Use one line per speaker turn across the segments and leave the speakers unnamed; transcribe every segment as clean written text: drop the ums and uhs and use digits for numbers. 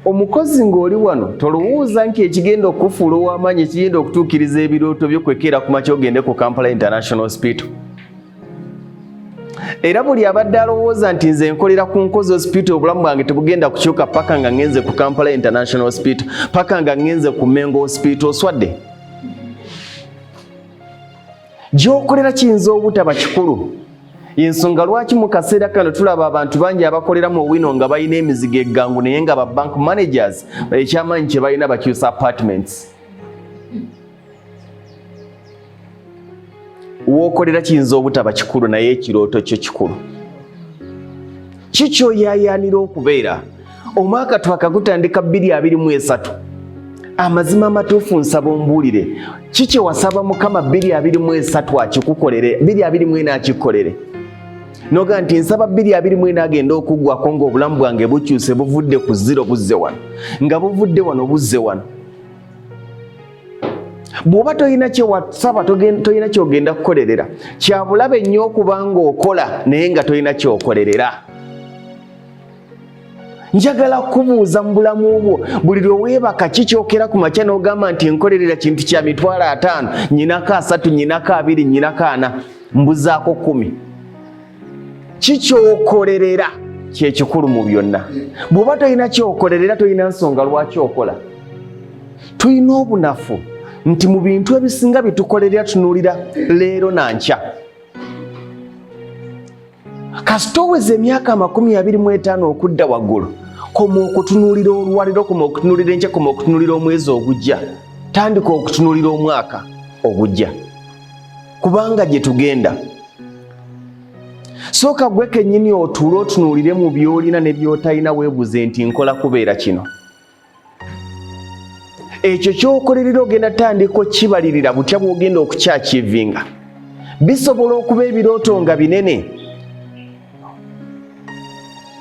Omukozi ng'oli wano tolowooza nti ekigenda okukufuula ow'amaanyi, ekigenda okutuukiriza ebirooto byo kwekeera ku makya ogende ku Kampala International Hospital. Era buli abadde alowooza nti nze nkolera ku Nkozi Hospital obulamu bwange tebugenda kukyuka paka nga ngenze ku Kampala International Hospital, paka nga ngenze ku Mengo Hospital, oswadde. Gy'okolera kiyinza obutaba kikulu. Yensonga lwaki mu kaseera kano tulaba abantu bangi abakolera mu Owino nga balina emizigo eggangu naye nga ba bank managers ekyamaanyi kye balina bakyusa apartments. W'okolera kiyinza obutaba kikulu naye ekirooto kyo kikulu. Kikyoyaayaanira okubeera. Omwaka twakagutandika 2023. Amazima amatuufu nsaba ombuulire, kiki wasaba Mukama 2023 akikukolere, 2024 akikukolere? Noga nti nsaba 2024 agenda okuggwako ng'obulamu bwange bukyuse, buvudde ku zero buzze wano, nga buvudde wano buzze wano. Bw'oba tolina kye wasaba, tolina ky'ogenda kukolerera. Kya bulabe nnyo okuba ng'okola naye nga tolina ky'okolerera. Njagala kubuuza mu bulamu bwo, buli lwe weebaka kikyokera ku makya n'ogamba nti nkolerera kintu kya 500,000, nnyinako 30, nnyinako 20, nnyinako 40, mbuzaako 10. Kikyokolerera kye kikulu mu byonna. Bw'oba tolina kyokolerera, tolina nsonga lwaki okola. Tulina obunafu nti mu bintu ebisinga bye tukolerera tunuulira leero na nkya. Kasita oweza emyaka 25 okudda waggulu, koma okutunuulira olwaliro, koma okutunuulira enkya, koma okutunuulira omwezi ogujja, tandika okutunuulira omwaka ogujja, kubanga gye tugenda. Sooka gwe kennyini otuule otunuulire mu by'olina ne by'otalina, weebuuze nti nkola kubeera kino. Ekyo ky'okolerera ogenda tandika okibalirira butya bw'ogenda okukyakiivinga. Bisobola okuba ebirooto nga binene,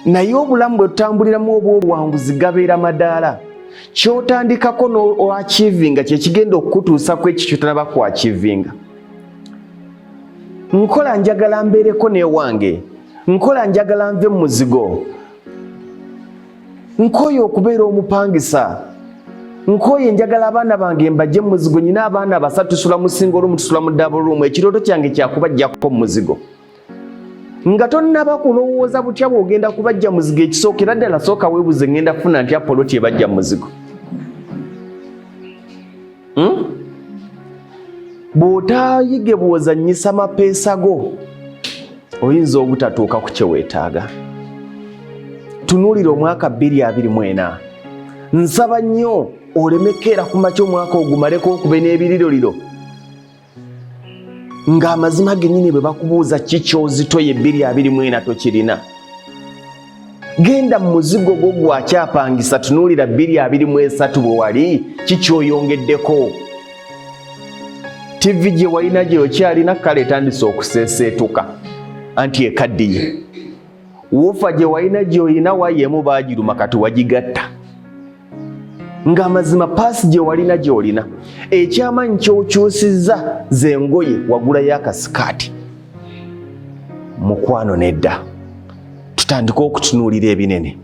naye obulamu bwe tutambuliramu obw'obuwanguzi gabeera madaala. Ky'otandikako n'oachiivinga kye kigenda okukutuusa ku ekyo ky'otanaba kuachiivinga. Nkola njagala mbeereko n'ewange, nkola njagala nve mu muzigo, nkoye okubeera omupangisa, nkoye njagala abaana bange mbajje mu muzigo. Nyina abaana basatu, tusula mu single room, tusula mu double room. Ekirooto kyange kyakubajjako mu muzigo. Nga tonnaba kulowooza butya bw'ogenda kubajja muzigo, ekisookera ddala sooka weebuze ngenda kufuna ntya poloti ebajja mu muzigo. Bw'otaayige bw'ozannyisa mapeesa go, oyinza obutatuuka ku kye weetaaga. Tunuulira omwaka 2024. Nsaba nnyo oleme keera ku makya omwaka ogumaleko okube n'ebiriroliro ng'amazima gennyini bwe bakubuuza ki ky'ozitoye 2024 tokirina. Genda mu muzigo gwo gwakyapangisa, tunuulira 2023 bwe wali, ki ky'oyongeddeko. TV gye walina gye okyalina kale etandise okuseeseetuka anti ekaddiye. Wuufa gye walina gy'olina wayeemu baagiruma kati wagigatta. Ng'amazima paasi gye walina gy'olina, ekyamaanyi ky'okyusizza z'engoye wagulayo akasikaati. Mukwano nedda, tutandike okutunuulira ebinene.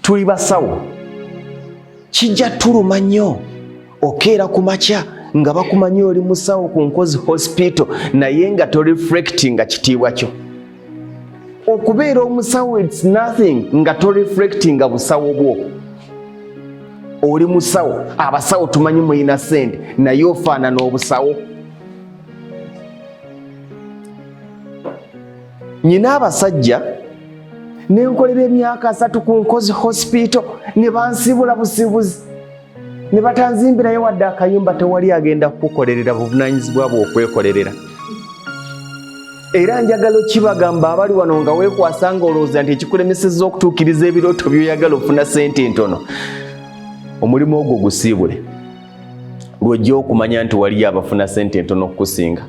Tuli basawo, kijja tuluma nnyo okeera ku makya nga bakumanyi oli musawo ku Nkozi Hospital naye nga toreflectinga kitiibwa kyo. Okubeera omusawo it's nothing nga toreflectinga busawo bwo. Oli musawo, abasawo tumanyi mulina ssente naye ofaanana obusawo. Nyina abasajja nenkolera emyaka 3 ku Nkozi Hospital ne bansiibula busiibuzi ne batanzimbirayo wadde akayumba. Tewali agenda kukukolerera, buvunaanyizibwa bwe okwekolerera. Era njagala okibagamba abali wano nga weekwasa nga olowooza nti ekikulemesezza okutuukiriza ebirooto by'oyagala ofuna ssente ntono, omulimu ogwo gusiibule lw'ojja okumanya nti waliyo abafuna ssente ntono okukusinga.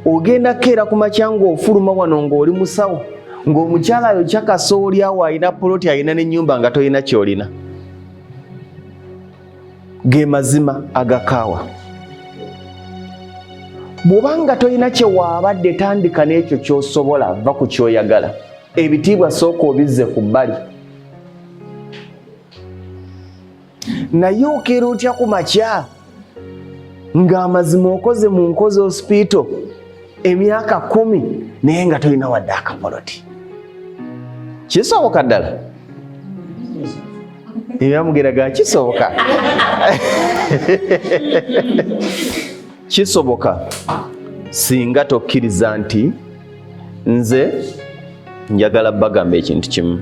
Ogenda keera ku makya ng'ofuluma wano ng'oli musawo, ng'omukyala ayokya kasooli awo alina poloti alina n'ennyumba nga tolina ky'olina. Ge mazima agakaawa. Bw'oba nga tolina kye waabadde, tandika n'ekyo ky'osobola, va ku ky'oyagala. Ebitiibwa sooka obizze ku bbali. Naye okeera otya ku makya ng'amazima okoze mu Nkozi Hospital emyaka 10 naye nga tolina wadde akapoloti? Kisoboka ddala? Ebyamugera ga kisoboka. Kisoboka singa tokkiriza nti nze njagala bagamba ekintu kimu.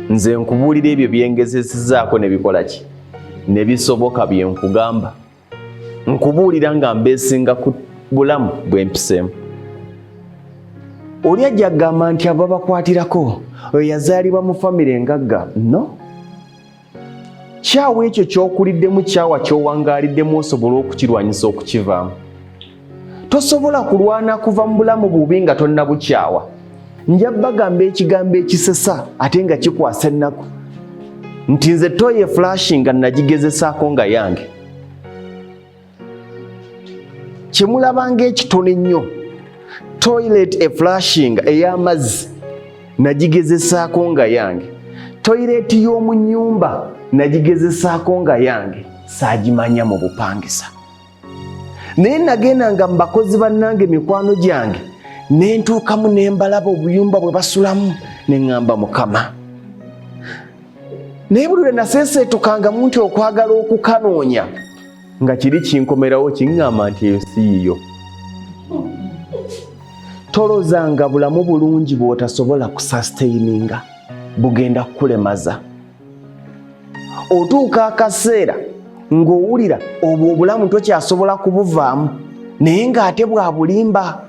Nze nkubuulira ebyo byengezesezaako ne bikola ki ne bisoboka bye nkugamba. Nkubuulira nga mbeesinga ku bulamu bwe mpiseemu. Oli ajja kugamba nti abo babakwatirako, oyo yazaalibwa mu famire engagga. No, kyawa ekyo ky'okuliddemu, kyawa ky'owangaaliddemu, osobole okukirwanyisa okukivaamu. Tosobola kulwana kuva mu bulamu bubi nga tonnabukyawa. Nja bagamba ekigambo ekisesa ate nga kikwasa ennaku nti nze toilet flushing nga nagigezesaako nga yange. Kyemulaba ng'ekitono ennyo, toilet eflushinga ey'amazzi nagigezesaako nga yange, toilet y'omu nnyumba nagigezesaako nga yange, saagimanya mu bupangisa. Naye nagendanga mu bakozi bannange, mikwano gyange, ne ntuukamu ne mbalaba obuyumba bwe basulamu, ne ŋŋamba Mukama. Naye buli lwe naseeseetukangamu nti okwagala okukanoonya, nga kiri kinkomerawo kiŋŋamba nti eyo si yiyo. Tolozanga bulamu bulungi bw'otasobola kusustaininga, bugenda kukulemaza. Otuuka akaseera ng'owulira obwo obulamu tokyasobola kubuvaamu, naye ng'ate bwa bulimba.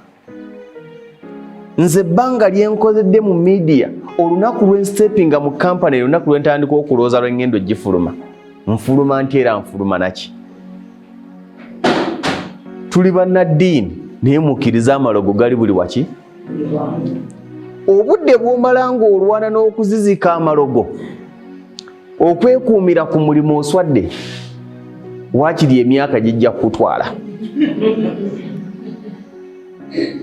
Nze ebbanga lyenkozedde mu media, olunaku lwenstepinga mu kampany, olunaku lwentandika okulowooza lwengendo gifuluma, nfuluma nti era nfuluma naki. Tuli bannaddiini, naye mukkiriza amalogo gali buli waki. Obudde bw'omala ng'olwana n'okuzizika amalogo, okwekuumira ku mulimu oswadde, waakiri emyaka gijja kukutwala.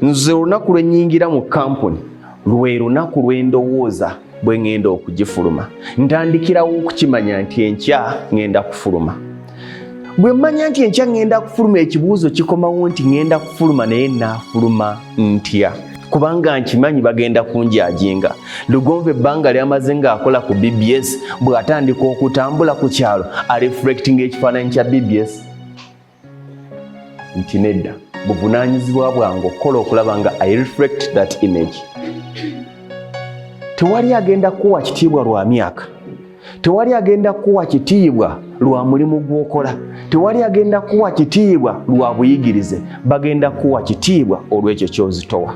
Nze olunaku lwe nnyingira mu kampuni lwe lunaku lwe ndowooza bwe ŋŋenda okugifuluma. Ntandikirawo okukimanya nti enkya ŋŋenda kufuluma. Bwe mmanya nti enkya ŋŋenda kufuluma, ekibuuzo kikomawo nti ŋŋenda kufuluma, naye naafuluma ntya? Kubanga nkimanyi bagenda kunjajinga. Lugonvu ebbanga lyamaze ng'akola ku BBS, bw'atandika okutambula ku kyalo areflectinga ekifaananyi kya BBS nti nedda, buvunaanyizibwa bwange okukola okulaba nga I reflect that image. Tewali agenda kuwa kitiibwa lwa myaka, tewali agenda kuwa kitiibwa lwa mulimu gw'okola, tewali agenda kuwa kitiibwa lwa buyigirize. Bagenda kuwa kitiibwa olw'ekyo ky'ozitowa,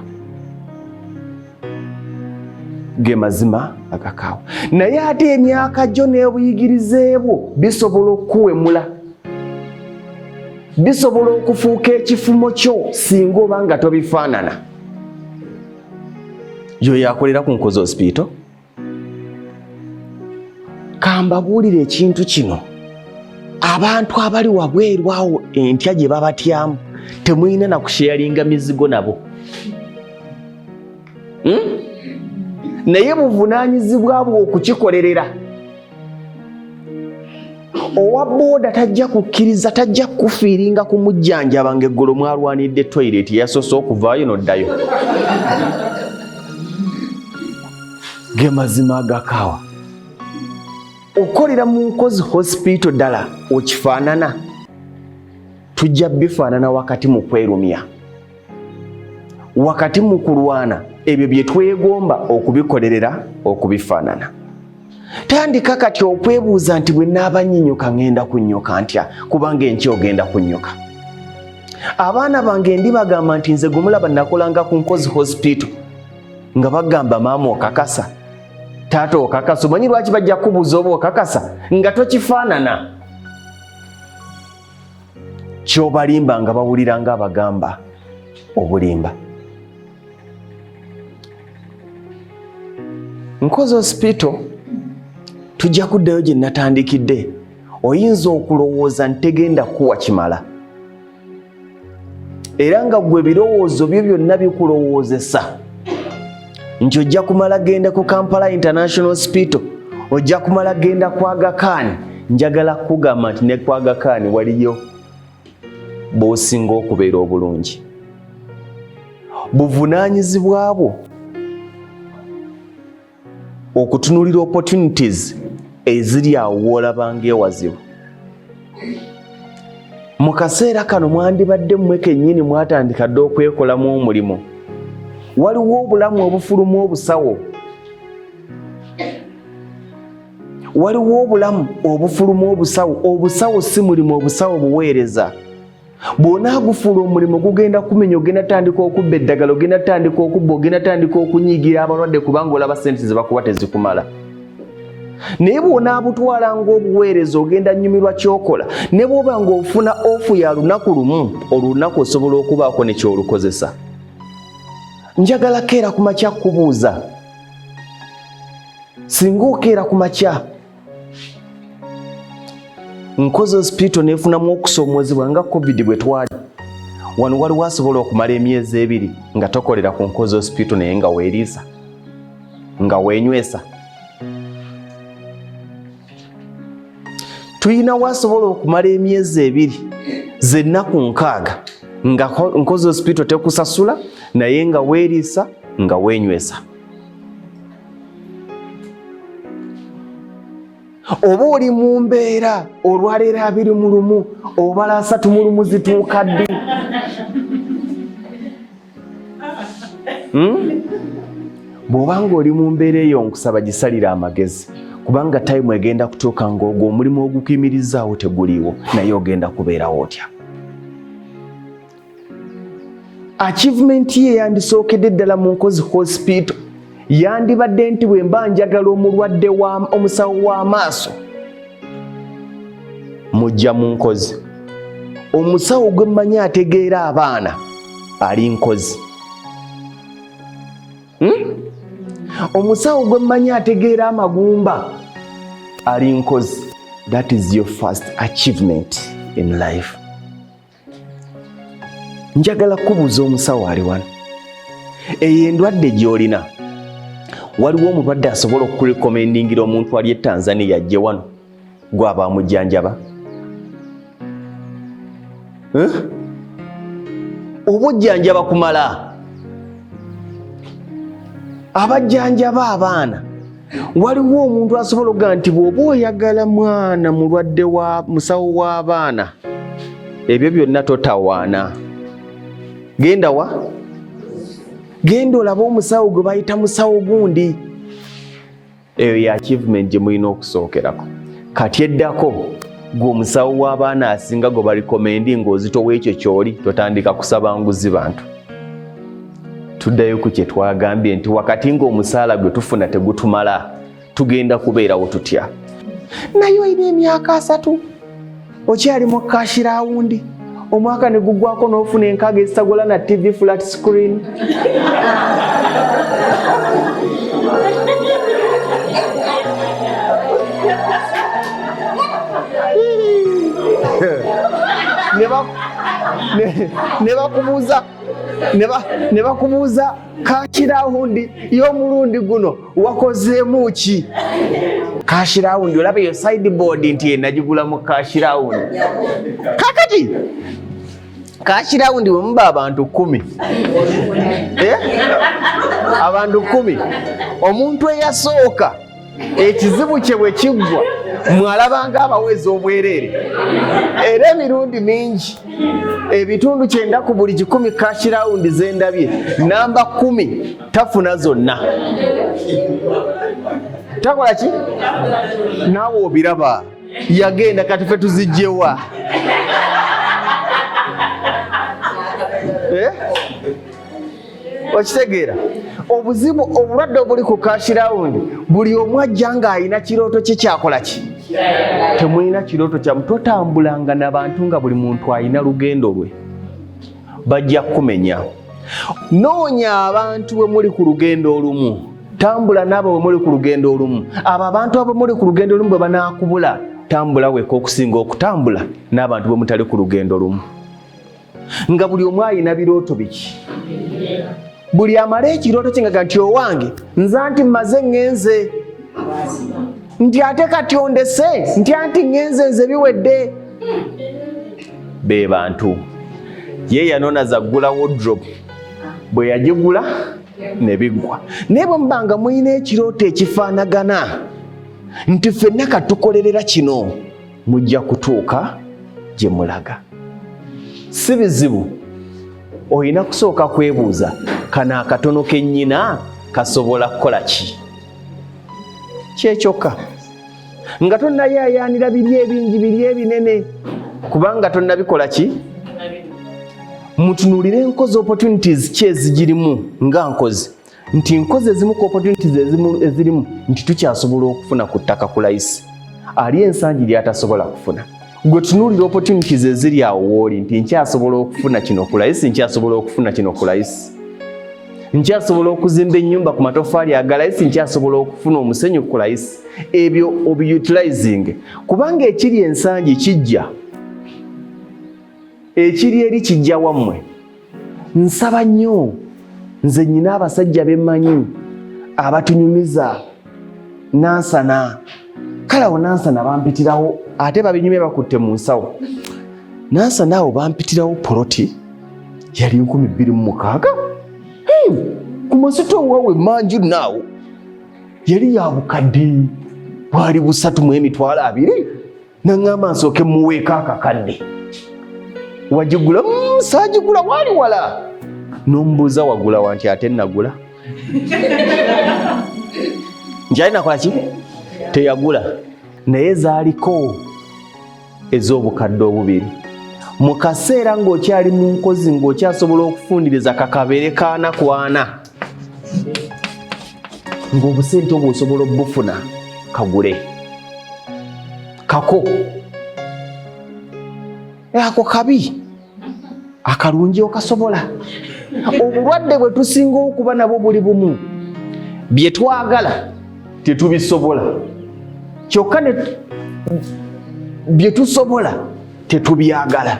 ge mazima agakaawa. Naye ate emyaka gyo n'obuyigirize bwo bisobola okukuwemula, bisobola okufuuka ekifumo kyo singa oba nga tobifaanana. Yoyo yakolera ku Nkozi Hospital, kambabuulire ekintu kino. Abantu abali wabweru awo, entya gye babatyamu, temulina na kusharinga mizigo nabo, Naye buvunaanyizibwa bwe okukikolerera. Owa booda tajja kukkiriza, tajja kukufiiringa kumujjanjaba ng'eggulo mwalwanidde toilet yasoose okuvaayo n'oddayo. Ge mazima agakaawa. Okolera mu Nkozi Hospital ddala okifaanana, tujja bifaanana wakati mu kwerumya, wakati mu kulwana ebyo bye twegomba okubikolerera okubifaanana. Tandika kati okwebuuza nti bwe naaba nnyinnyuka, ŋŋenda kunnyuka ntya? Kubanga enkya ogenda kunnyuka. Abaana bange ndi bagamba nti nze gumulaba nakolanga ku Nkozi Hospital, nga bagamba, "Maama okakasa? Taata okakasa?" Omanyi lwaki bajja kubuuza oba okakasa? Nga tokifaanana. Kyobalimba nga bawulira nga abagamba obulimba. Nkozi Hospital, tujja kuddayo gye natandikidde. Oyinza okulowooza ntegenda kuwa kimala, era nga gwe ebirowoozo byo byonna bikulowoozesa nti ojja kumala genda ku Kampala International Hospital, ojja kumala genda ku Aga Khan. Njagala kugamba nti ne ku Aga Khan waliyo b'osinga okubeera obulungi. Buvunaanyizibwa bwo okutunuulira opportunities eziri awo w'olaba ng'ewazibu. Mu kaseera kano mwandibadde mmwe kennyini mwatandika dda okwekolamu omulimu. Waliwo obulamu obufuluma obusawo, waliwo obulamu obufuluma obusawo. Obusawo si mulimu, obusawo buweereza. Bw'onaagufuula omulimu gugenda kumenya, ogenda tandika okubba eddagala, ogenda tandika okubba, ogenda tandika okunyiigira abalwadde kubanga olaba sente ze bakuwa tezikumala. Naye bw'onaabutwala ng'obuweereza ogenda nnyumirwa ky'okola, ne bw'oba ng'ofuna off ya lunaku lumu, olunaku osobola okubaako ne ky'olukozesa. Njagala keera ku makya kubuuza, singa okeera ku makya Nkozi Hospital neefunamu okusoomoozebwa nga COVID bwe twali wano, waliwo asobola okumala emyezi 2 nga tokolera ku Nkozi Hospital naye nga weeriisa, nga weenywesa? Tulinawo asobola okumala emyezi 2, zennaku 60, nga Nkozi Hospital tekusasula naye nga weeriisa, nga weenywesa? Oba oli mu mbeera olwaleero 21, obala 31 zituuka ddi? Bw'oba ng'oli mu mbeera eyo, nkusaba gisalira amagezi, kubanga time egenda kutuuka ng'ogwo omulimu ogukuyimirizaawo teguliiwo, naye ogenda kubeerawo otya? Achievement ye yandisookedde ddala mu Nkozi Hospital yandibadde nti bwe mba njagala omulwadde wa omusawo w'amaaso, mujja mu Nkozi. Omusawo gwe mmanyi ategeera abaana ali Nkozi. Omusawo gwe mmanyi ategeera amagumba ali Nkozi. That is your first achievement in life. Njagala kubuuza omusawo ali wano, eyo endwadde gy'olina, waliwo omulwadde asobola okukurecommendingira omuntu ali e Tanzania ajje wano gwaba amujjanjaba? Eh? Oba ojjanjaba kumala abajjanjaba abaana, waliwo omuntu asobola okugaa nti bw'oba oyagala mwana mulwadde wa musawo w'abaana, ebyo byonna totawaana, genda wa, genda olabe omusawo gwe bayita musawo gundi. Eyo ya achievement gye mulina okusookerako. Kati eddako, gwe omusawo w'abaana asinga gwe barecommendinga, ng'ozitowa ekyo kyoli, totandika kusaba nguzi bantu. Tuddayo ku kye twagambye nti wakati ng'omusaala gwe tufuna tegutumala, tugenda kubeerawo tutya? Naye olina emyaka 30, okyali mu cash round, omwaka ne gugwako n'ofuna 60 ezitagula na TV flat screen. Ne bakubuuza cash round y'omulundi guno wakozeemu ki? Cash round, olaba eyo sideboard nti enagigula mu cash round. Kakati cash round bwe muba abantu 10, eh? Abantu 10, omuntu eyasooka ekizibu kye bwe kiggwa, mwalabanga abaweeza obwereere. Era emirundi mingi 90 ku buli 100 cash round zendabye, namba 10 tafuna zonna, takola ki? Naawe obiraba yagenda. Kati fe tuzijjewa? Eh? Okitegeera obuzibu, obulwadde obuli ku cash round? Buli omu ajja ng'alina kirooto kye kyakola ki. Temulina kirooto kyamu. Totambulanga nabantu nga buli muntu alina lugendo lwe, bajja kukumenya. Noonya abantu bwe muli ku lugendo olumu, tambula naabo bwe muli ku lugendo olumu. Abo abantu abo muli ku lugendo olumu bwe banaakubula, tambula weka okusinga okutambula n'abantu bwe mutali ku lugendo lumu, nga buli omu alina birooto biki. Buli amala ekirooto kye ngaga nti owange nza nti mmaze ŋŋenze. Nti ate kati ondese nti anti ŋŋenze nze biwedde. Be bantu ye yanona zaggula wardrobe, bwe yagigula ne biggwa. Naye bwe muba nga mulina ekirooto ekifaanagana nti ffenna katukolerera kino, mujja kutuuka gye mulaga. Si bizibu, olina kusooka kwebuuza kano akatono kennyina kasobola kukola ki? Kyekyokka nga tonnayaayaanira biri ebingi biri ebinene, kubanga tonnabikola ki. Mutunuulire enkozi, opportunities ki ezigirimu nga nkozi, nti nkozi ezimu ku opportunities ezirimu nti tukyasobola okufuna ku ttaka ku layisi ali ensangi lyatasobola kufuna. Gwe tunuulira opportunities eziri awo wooli nti nkyasobola okufuna kino ku layisi, nkyasobola okufuna kino ku layisi, nkyasobola okuzimba ennyumba ku matofaali agalayisi, nkyasobola okufuna omusenyu ku layisi. Ebyo obiutilizing, kubanga ekiri ensangi kijja, ekiri eri kijja wammwe. Nsaba nnyo, nze nyina abasajja bemmanyi abatunyumiza Nansana. Kale awo Nansana bampitirawo, ate babinyumya bakutte mu nsawo. Nansana awo bampitirawo poloti yali 2006 ku masito wawe manju naawo, yali ya bukadde bwali 3 mu 20,000. Naŋŋamba nsooke muweeko akakadde. Wagigula? Saagigula, waali wala." N'omubuuza, "Wagula wa?" Nti, "Ate nagula." Nti ali nakola ki? Teyagula, naye zaaliko ez'obukadde 2. Mu kaseera ng'okyali mu nkozi, ng'okyasobola okufundiriza kakabeere kaana kwana, ng'obusente obwo osobola obufuna, kagule kako ako kabi akalungi okasobola. Obulwadde bwe tusinga okuba nabwo buli bumu: bye twagala tetubisobola, kyokka bye tusobola tetubyagala.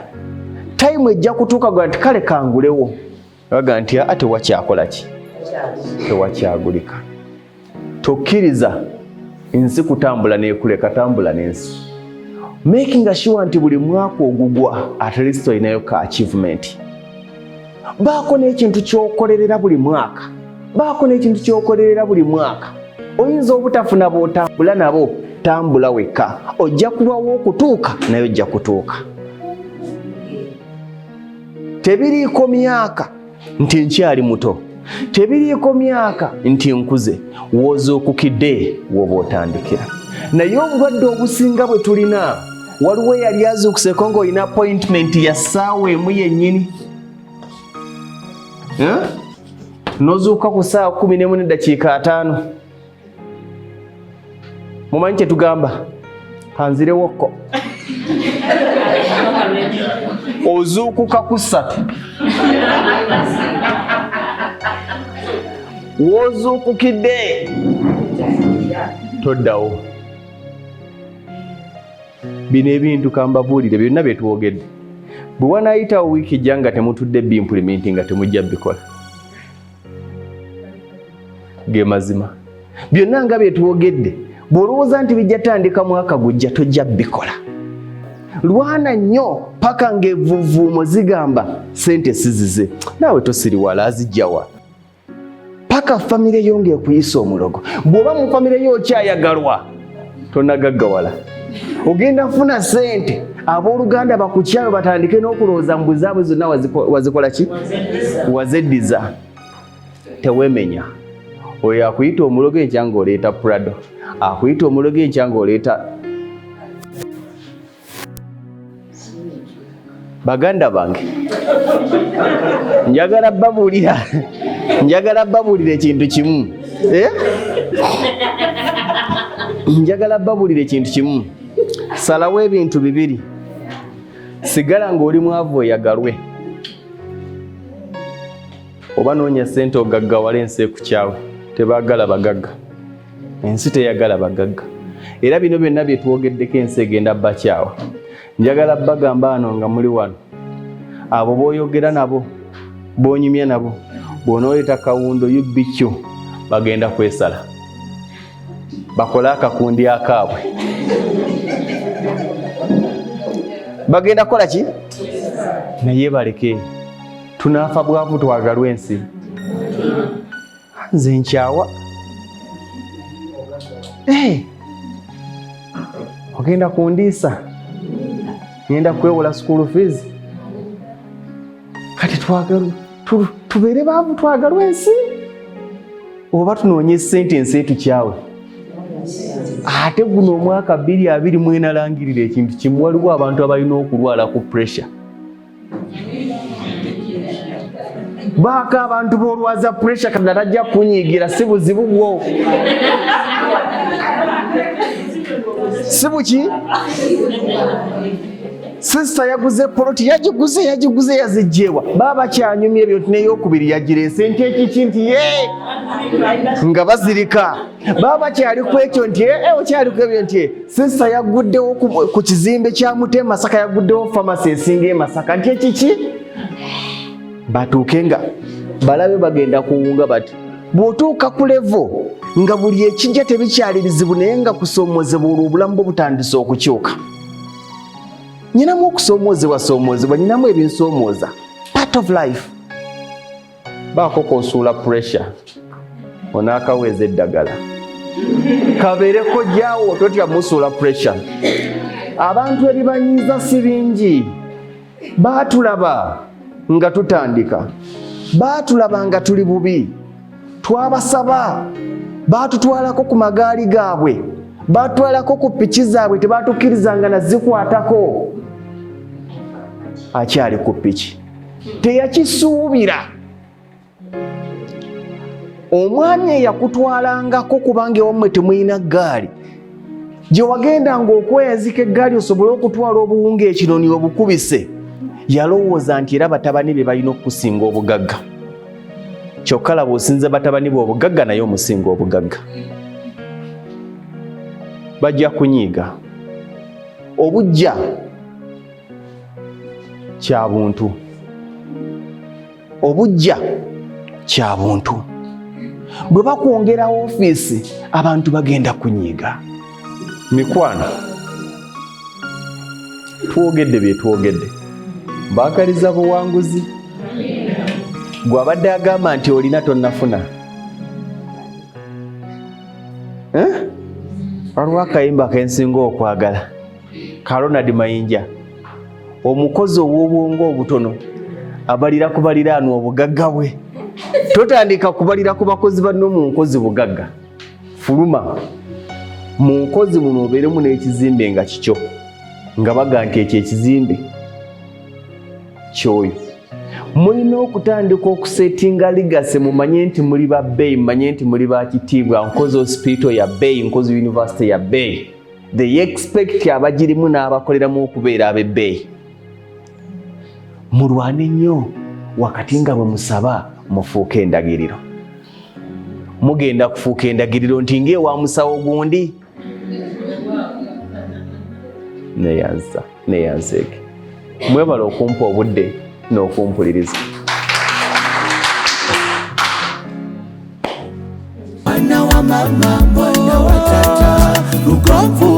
Time ejja kutuuka gwa nti kale kangulewo, baga nti aa, tewakyakola ki, tewakyagulika. Tokkiriza ensi kutambula nekuleka, tambula n'ensi, making sure nti buli mwaka ogugwa at least olinayo ka achievement. Baako n'ekintu ky'okolerera buli mwaka, baako n'ekintu ky'okolerera buli mwaka. Oyinza obutafuna bw'otambula nabo, tambula wekka, ojja kulwawo okutuuka, naye ojja kutuuka. Tebiriiko myaka nti nkyali muto, tebiriiko myaka nti nkuze. Woozuukukidde woba otandikira. Naye obulwadde obusinga bwe tulina, waliwo eyali azuukuseko ng'olina appointment ya ssaawa 1 yennyini, Eh? N'ozuukuka ku ssaawa 11:50. Mumanyi kye tugamba? Kanzirewokko. Ozuukuka ku 3, w'ozuukukidde toddawo. Bino ebintu kambabuulire, byonna bye twogedde, bwe wanaayitawo wiiki ejja nga temutudde biimplimenti, nga temujja bikola. Ge mazima, byonna nga bye twogedde, bw'olowooza nti bijja tandika mwaka gujja, tojja bikola. Lwana nnyo paka ng'evuvuumo zigamba sente sizize, naawe tosiriwala, azijjawa? Paka famire yo ng'ekuyisa omulogo. Bw'oba mu famire yo okyayagalwa, tonagaggawala, ogenda funa sente, abooluganda bakukyawe, batandike n'okulowooza mbu zaabwe zonna wazikola ki, wazeddiza. Teweemenya. Oyo akuyita omulogo enkya ng'oleeta Prado, akuyita omulogo enkya ng'oleeta. Baganda bange, njagala babuulira ekintu kimu, eh? Njagala babuulira ekintu kimu. Salawo ebintu bibiri: sigala ng'oli mwavu oyagalwe, oba noonya sente ogaggawale ensi ekukyawe. Tebaagala bagagga, ensi teyagala bagagga. Era bino byonna bye twogeddeko, ensi egenda bakyawa. Njagala bagamba ano nga muli wano, abo b'oyogera nabo, b'onyumya nabo, bw'onooleeta kawundo UBQ, bagenda kwesala. Bakole akakundi akaabwe. Bagenda kukola ki? Naye baleke, tunaafa bwavu twagalwa ensi. Nze nkyawa. Hey, ogenda kundiisa, ngenda kwewola school fees. Kati twagalwa tubeere baavu twagalwa ensi, oba tunoonye sente ensi etukyawe? Ate guno omwaka 2024 langirira ekintu kimu, waliwo abantu abalina okulwala ku pressure. Baako abantu b'olwaza pressure, Katonda tajja kunyiigira, si buzibu bwo, si buki. Sisita yaguze poloti, yagiguze, yagiguze, yazijjewa, baba bakyanyumya ebyo nti neyokubiri yagireese, nti ekiki, nti ye nga bazirika, baba bakyali ku ekyo nti ee okyali ku ebyo, nti sisita yaguddewo ku kizimbe kya Mute Masaka, yaguddewo famasi esinga e Masaka, nti ekiki, batuuke nga balabe bagenda kuwunga bati. Bw'otuuka ku level nga buli ekijja tebikyali bizibu, naye nga kusoomozebwa, olwo obulamu bwo butandise okukyuka. Nyinamu okusoomoozebwa soomoozebwa, nyinamu ebinsoomooza, part of life. Baako kosuula pressure, onaakaweeza eddagala kabeereko jaawo, totya musuula pressure. Abantu ebibanyiiza si bingi. Baatulaba nga tutandika, baatulaba nga tuli bubi, twabasaba, baatutwalako ku magaali gaabwe, baatutwalako ku piki zaabwe, tebatukkirizanga nazikwatako. Akyali ku piki teyakisuubira. Omwami eyakutwalangako, kubanga ewammwe temulina ggaali, gye wagendanga okweyazika eggaali osobole okutwala obuwunga ekinoni obukubise, yalowooza nti era batabani be balina okukusinga obugagga. Kyokka laba osinze batabani be obugagga, naye omusinga obugagga. Bajja kunyiiga. Obujja kya buntu, obujja kya buntu. Bwe bakwongera ofiisi, abantu bagenda kunyiiga. Mikwano, twogedde bye twogedde, baagaliza buwanguzi. Gwabadde agamba nti olina tonnafuna, eh? Waliwo akayimba kensinga okwagala ka Ronald Mayinja, omukozi ow'obwongo obutono abalira ku baliraanwa obugagga bwe. Totandika kubalira ku bakozi banno mu nkozi bugagga. Fuluma mu nkozi muno, obeeremu n'ekizimbe nga kikyo, nga baga nti ekyo ekizimbe kyoyo. Mulina okutandika okusetinga legacy, mumanye nti muli ba bbeeyi, mumanye nti muli ba kitiibwa. Nkozi hospital ya bbeeyi, Nkozi university ya bbeeyi. They expect abagirimu n'abakoleramu okubeera ab'ebbeeyi. Mulwane nnyo wakati nga bwe musaba mufuuke endagiriro. Mugenda kufuuka endagiriro nti ng'ewa musawo gundi. Neyanza, neyanzeeke. Mwebala okumpa obudde n'okumpuliriza.
Mwana wa mama, mwana wa tata, Lugonvu.